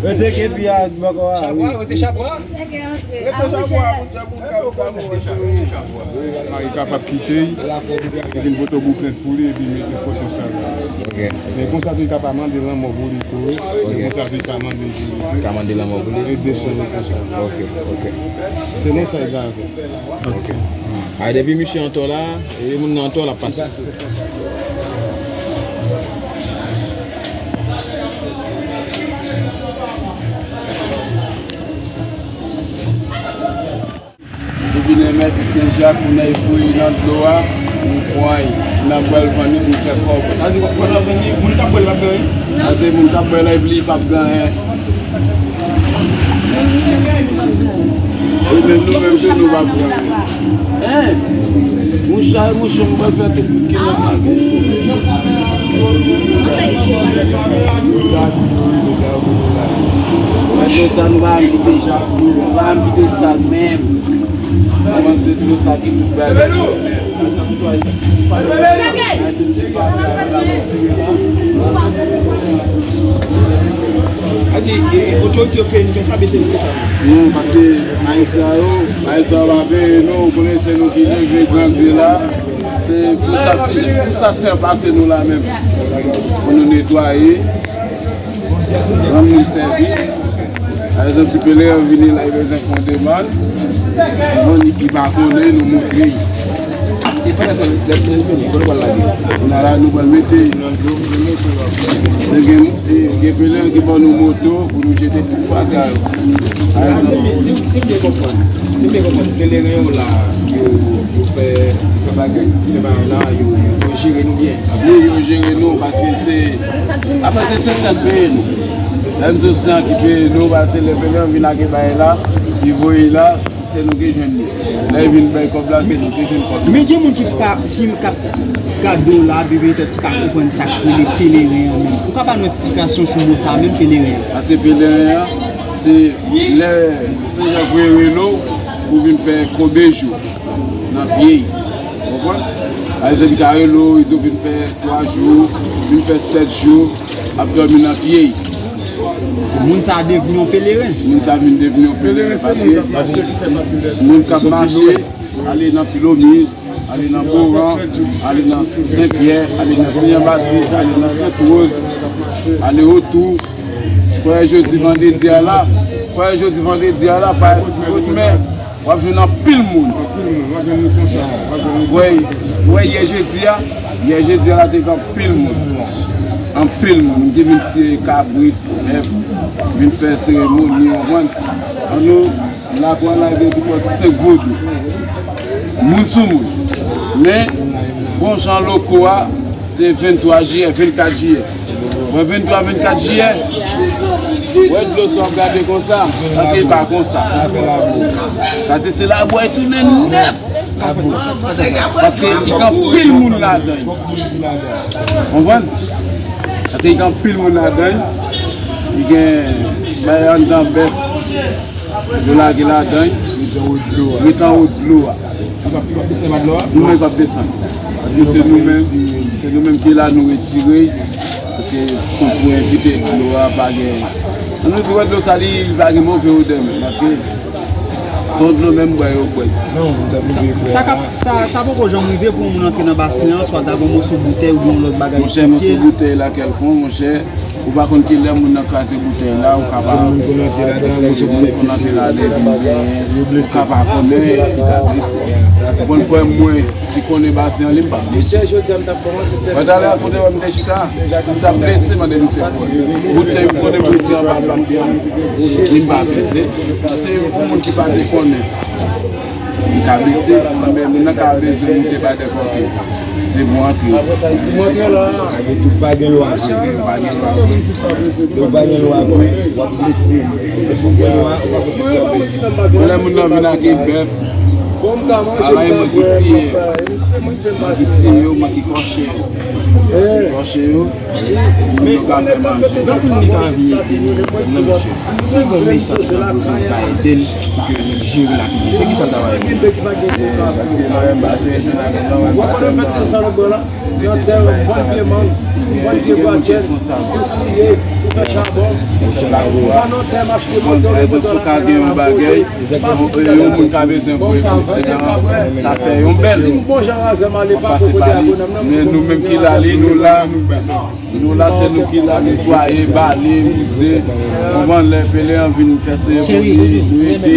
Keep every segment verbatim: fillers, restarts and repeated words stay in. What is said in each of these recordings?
Rete ke pi a bòkò a, wi. Rete chapwa. Rete chapwa. Mari kapab kite l, li vin pote Boukens pou li, epi mete foto sa la. Ok. Men konsa tou, li ka pa mande lanmò pou li tou, wi. Ok. Men konsa tou, li ka mande pou li. Ka mande lanmò pou li? E desann konsa. Ok, ok. Se non sa li ka fè. Ok. A, depi misye an tò la, e moun nan an tò, l ap pase. Ou vin remèsye Sen Jak pou nèg voye nan dlo a, ou pran l, nan bwè l vann li pou fè kòb. Sa di, pandan vann li, moun k ap bwè l p ap gen anyen? Nan. Sa se moun k ap bwè l la, epi li p ap gen anyen. E menm nou menm tou, nou p ap gen anyen. Hein? Mouchay, mouchay, m pral fè tout bout ki nan. Mwen di sa, nou pa janm kite sa. Nou pa janm kite sa menm. Avan se dlo sa ki tout bagay. Ase, e, e, otorite yo peye nou fè sa, mesye, nou fè sa. Non, paske Ayisyen yo, Ayisyen yo pa peye nou, ou konnen se nou ki leve, grandi la. Se pou sa, se pou sa, se pase nou la menm. Pou nou netwaye. Rann moun sèvis. Pa egzanp, si pelerin vini la, li bezwen fè yon demann, bon, li, li pa konnen, nou montre l. Kounye a la, nou pral mete l nan dlo, nou mete l. Gen, gen pelerin ki ban nou moto pou nou jete tout fatra yo. Pa egzanp, si, si, si m byen konprann, si m byen konprann, pelerin yo la, yo, yo fè, yo fè bagay, yo fè bagay la, yo, yo, yo jere nou byen. Wi, yo jere nou, paske se, apa se Sen Sèn peye nou. Lè m di w Sen ki peye nou, paske lè pelerin vin ak bagay la, li voye la, se nou ki jwenn li. Lè l vin bay kòb la, se nou ki jwenn kòb la. Men gen moun ki pa, ki ka gade w la, epi petèt ki pa konprann sa k rele pelerin an menm. Ou ka ba nou eksplikasyon sou mo sa a menm, pelerin an? Paske pelerin an, se lè Sen Jak voye rele w pou vin fè konbejou nan pye l. Ou konprann? Pa egzanp, li ka rele w, li di w vin fè twa jou, vin fè sèt jou, ap dòmi nan pye l. Moun sa a devni yon pelerin. Moun sa a vin devni yon pelerin paske moun k ap mache, ale nan Filomiz, ale nan Boran, ale nan Sen Pyè, ale nan Sen Jan Batis, ale nan Sent Woz, ale otou. Premye jodi vandredi a la, premye jodi vandredi a la, pa kout men. W ap jwenn anpil moun. Anpil moun, w ap jwenn moun konsa, w ap jwenn moun konsa. Wè, wè, yè jedi a, yè jedi a la te gen anpil moun. Anpil moun ki vin tiye kabrit, bèf, vin fè seremoni, w konprann? An nou, lakou a la gen pi pòt senk vodou. Moun sou moun. Men, bon jan loko a, se venntwa jiyè, vennkat jiyè. Mwen venntwa, vennkat jiyè. Wè dlo sa w ap gade konsa, paske li pa konsa. Sa se, se labou a tounen nèt. Paske li gen anpil moun ladan l. Konprann? Paske li gen anpil moun ladan l. Li gen bay anndan bèf. Yo lage ladan l. Ret anwo dlo a. Ret anwo dlo a. Li p ap, li p ap desann anba dlo a? Non, li p ap desann. Paske se nou menm, se nou menm ki la, nou retire. Paske kont pou evite dlo a pa gen. An nou di wè dlo sa li, li pa gen move odè menm. Paske se yon dlo menm bwè yo bwè. Sa, sa k ap, sa, sa poko janm rive pou yon moun antre nan basen an, swa ta gen yon moso boutèy oubyen yon lòt bagay ki pye l. Monchè, moso boutèy la kèlkonk, monchè. Ou pa konn kilè moun nan kraze boutèy la, ou ka pa, se moun konn antre ladan, vin genyen, ou ka pa konnen, li ka blese. Ou konn frè mwen ki konnen basen an, li m pa blese. Mwen talè a kote wè m te chita, si m t ap blese, mande misye frè. Boutèy m konnen pou ti anba bab li an, li m pa blese. Si se yon moun ki pa te konnen. Li ka blese, men moun nan ka bezwen moute pa dèkòke. Depi w antre. Agi tout pa gen lwa vre. Agi pa gen lwa vre. Tout pa gen lwa vre, w ap blese. Depi w gen lwa, w ap fè tout lwa vre. Bon, lè moun nan vin ak bèf, bagay mwen ki tiye, mwen ki tiye yo, mwen ki kòchè. Kòche yo, moun yo ka fè manje. Nan tout moun ka anvi ede nou, nan misye. Si gen yon mesaj nan pou nou ka ede l, pou ke li jere lavi li. Se ki sa l ta va ede? Paske mwen menm, ba se ede nan men mwen, mwen pa sèlman ede sou bagay sa, paske gen moun ki responsab. Monchè, mwen, pa egzanp, si w ka gen yon bagay, yon, yon moun ka bezwen voye pou se a, ta fè yon bèl. Mwen pase pa li, men nou menm ki la, li, nou la, nou la, se nou ki la, netwaye, bale, wouze. Konprann, lè pelerin vin fè seremoni, nou ede.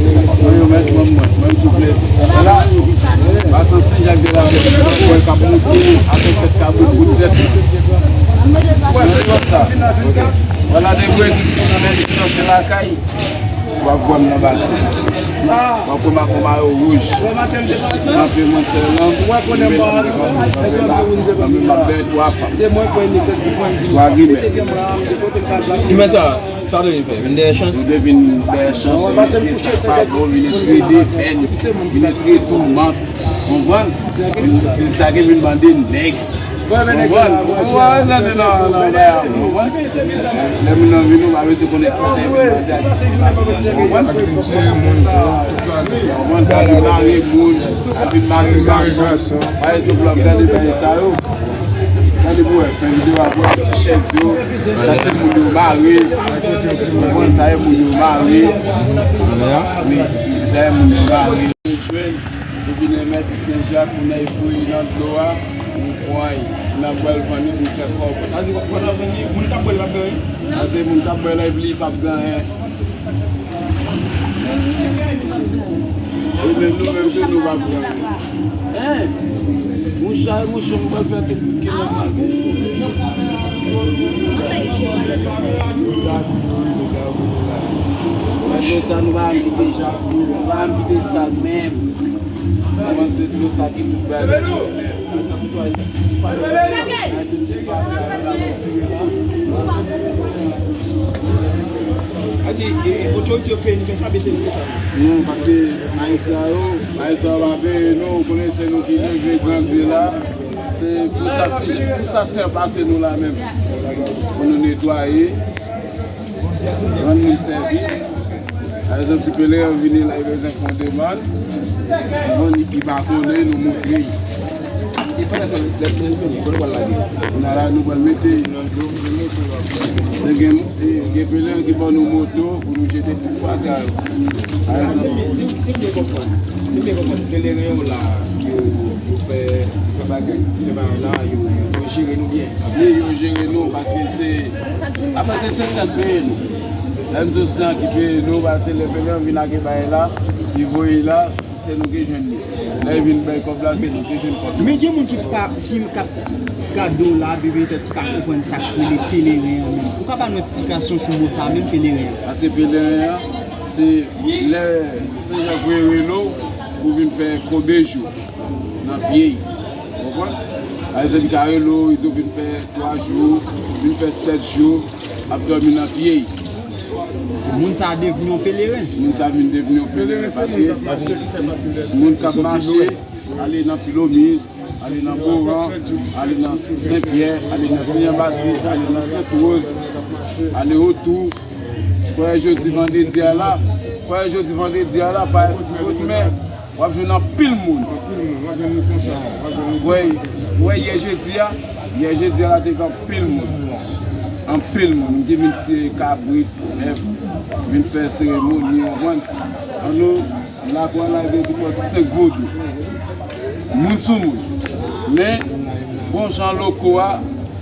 Mwen yo mèt, mwen, mwen, mwen, souple. La, pasan Sen Jak de la Pè, mwen k ap moute avèk tèt kabrit sou tèt. Mwen, mwen, sa. Vwala de grenn, nan men li nan se lakay. W ap wè m nan basen. W ap wè m ak yon mayo wouj. Kanpe mwen sèl lan. Nan men m ap bèy twa fanm. Twa grimè. Grimè sa. Sa w te vin fè? Vin dèyè chans? Nou te vin dèyè chans, vin retire sa k pa bon, vin retire defèt, vin retire toumant. Konprann? Vin, vin sa ki vin mande nèg. Konprann? Konprann? Nan, nan, nan, nan, konprann? Lè moun nan vin, ou pa bezwen konnen ki sa l vin mande ak ki sa l pa vin mande. Konprann? Konprann? Ka vin mare moun, ka vin mare gason. Pa egzanp, w ap gade bagay sa yo. Gade pou wè, fè videyo a pou wè ti chèz yo. Sa se moun yo mare. Konprann, sa e moun yo mare. Wi, sa e moun yo mare. Jwenn, epi nan mèsi Sen Jak, pou nèg voye nan dlo a, nou pran l, n ap pral vann li pou n fè kòb. Sa di, w ap vann li, moun k ap bwè l p ap gen anyen? Sa se moun k ap bwè l, epi li p ap gen anyen. E menm nou menm tou nou p ap pran. Hein? Moucha e mouchon, m pral fè tout moun ki nan mwen. Mwen di sa, nou pa janm kite sa, nou pa janm kite sa menm. Avan se dlo sa ki tout bagay. Ase, e, e, otorite yo peye nou fè sa, bese nou fè sa. Non, paske Ayisyen yo, Ayisyen yo pa peye nou, ou konnen se nou ki leve grandi la. Se pou sa, si, pou sa sè pase nou la menm. Pou nou netwaye. Rann moun sèvis. Pa egzanp, si pelerin vini la, li bezwen fè yon demann, bon, li, li pa konnen, nou montre l. E pandan sa, lè nou fini, kote w pral lage? Kounye a la, nou pral mete l nan dlo, nou mete l ansanm. Men gen, e, gen pelerin ki ban nou moto pou nou jete tout fatra yo. Pa egzanp, si, si, si m byen konprann, si m byen konprann, pelerin yo la, yo, yo fè, yo fè bagay, yo fè bagay la, yo, yo, yo jere nou byen. Wi, yo jere nou, paske se Apre se Sen Sen k peye nou. Lè m di w Sen Sen k peye nou, paske lè pelerin vin ak bagay la, li voye la, se nou ki jwenn li. Lè li vin bay kòb la, se nou ki jwenn kòb la. Men gen moun ki pa, ki k ap gade w la, epi petèt ki pa konprann sa k rele pelerin an menm. Ou ka ba nou eksplikasyon sou mo sa a menm, pelerin an? Paske pelerin an, se lè Sen Jak voye rele w pou vin fè konbejou nan pye l. Konprann? Pa egzanp, li ka rele w, li di w vin fè twa jou, vin fè sèt jou, ap dòmi nan pye l. Moun sa a devni yon pelerin. Moun sa a vin devni yon pelerin, paske moun k ap mache, ale nan Filomiz, ale nan Boran, ale nan Senpyè, ale nan Senjan Batis, ale nan Sentwoz, ale otou. Premye jodi vandredi a la, premye jodi vandredi a la, pa, men, w ap jwenn anpil moun. Anpil moun, w ap jwenn nou konsa, w ap jwenn nou. Wè, wè, yè jedi a, yè jedi a la te gen anpil moun. Anpil moun, moun ki vin tiye kabrit, bèf, vin fè seremoni, w konprann? An nou, lakou a la gen pi pòt senk vodou. Moun sou moun. Men, bon jan loko a,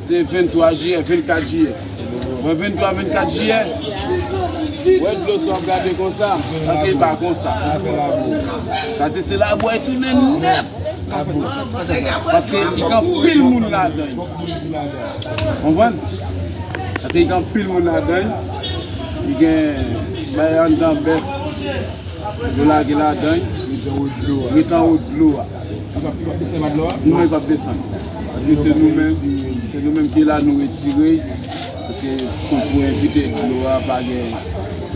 se venntwa jiyè, vennkat jiyè. Wè venntwa, vennkat jiyè. Wè dlo sa w ap gade konsa, paske li pa konsa. Sa se, se labou a tounen nèt. Paske li gen anpil moun ladan l. Konprann? Paske li gen anpil moun ladan l. Li gen bay anndan bèf. Yo lage ladan l, ret anwo dlo a. Ret anwo dlo a. Li p ap, li p ap desann anba dlo a? Non, li p ap desann. Paske se nou menm, se nou menm ki la, nou retire. Kont pou evite dlo a pa gen.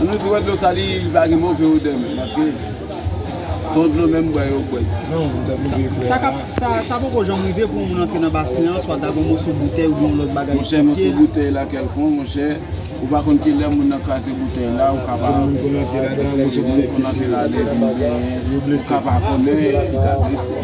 An nou di wè dlo sa li pa gen move odè menm, paske se yon dlo menm bwè yo bwè. Sa, sa k ap, sa, sa poko janm rive pou yon moun antre nan basen an, swa ta gen yon moso boutèy oubyen yon lòt bagay sou pye l. Monchè, moso boutèy la kèlkonk, monchè, ou pa konn kilè moun nan kraze boutèy la, ou kapab, moun konn antre ladan, ou ka pa konnen, li ka blese.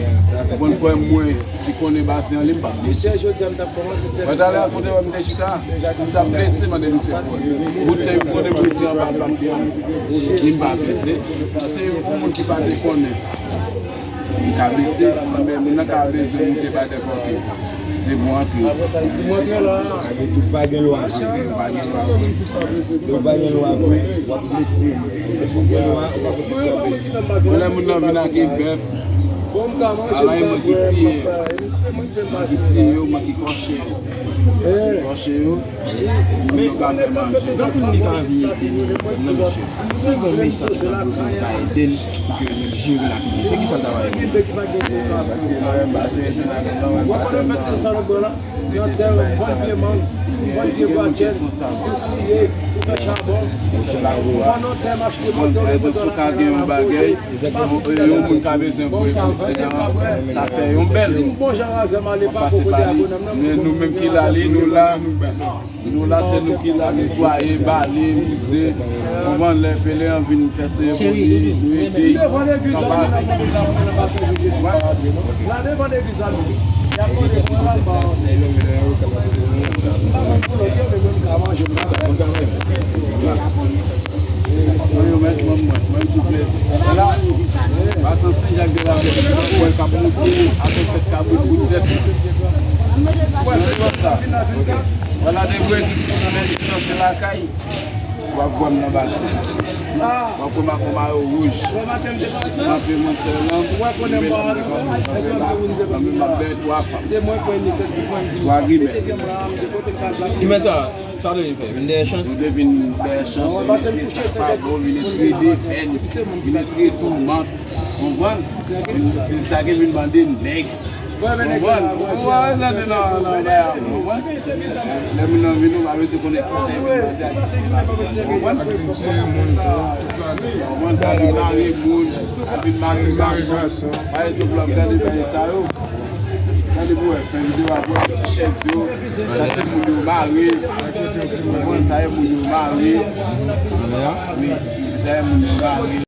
Ou konn kwè mwen ki konnen basen an, li m pa blese. Mwen talè a kote wè m te chita, si m ta blese, mande misye pou mwen. Boutèy m konnen mwen ti anba plat li an, li m pa blese. Si se yon moun ki pa te konnen, li ka blese, men moun nan ka bezwen moute bay nèpòt ki. Depi w antre. Ave tout pa gen lwa. Paske yo pa gen lwa. Yo pa gen lwa vre, w ap blese. Depi w gen lwa, ou pa fè tout lwa vre. Lè moun nan vin ak bèf, ala e mwen ki tiye, mwen ki tiye yo, mwen ki kòche yo. Kòche yo, moun yo ka fè manje. Nan tout moun ki ka anvi ede nou, nan misyon. Si gen mesaj sa pou nou ka ede l, pou ke li jere lavi li. Se ki sa l ta va ede? Paske mwen menm, ba se ede nan men mwen, mwen pa tèlman mete sou bagay sa, paske gen, gen moun ki responsab. Mwen, pa egzanp, si w ka gen yon bagay, yon, yon moun ka bezwen voye pou se an, ta fè yon bèl. Mwen pase pa li, men nou menm ki la, li, nou la. Nou la, se nou ki la netwaye, bale, wouze. Konprann, lè pelerin vin fè seremoni, nou ede. Mwen yo mèt, mwen, mwen, mwen souple. La, pa sanse, jak de la, mwen k ap moute, avèk tèt kabrit sou tèt mwen. Mwen, se sa. Vwala de grenn nan ti danse lakay. W ap wè m nan basen. W ap wè m ak yon mayo wouj. Kanpe mwen sèl lan. Kanpe la. Kanpe m ap dèyè twa fanm. Twa grimè. Grimè sa, sa w te vin fè? Vin dèyè chans? Nou te vin dèyè chans, vin retire sa k pa bon, vin retire defèt, vin retire toumant. Konprann? Vin, vin sa ki vin mande nèg. Konprann? Ou pa bezwen nan, nan, nan, konprann? Lè moun nan vin, ou pa bezwen konnen ki sa vin mande ak ki sa pa vin mande. Konprann? Konprann? Pa vin mare moun, pa vin mare gason. Pa egzanp, w ap gade bagay sa yo. Gade pou wè, fè videyo a pou wè ti chèz yo. Sa se moun yo mare. Konprann? Sa e moun yo mare. Wi, sa e moun yo mare.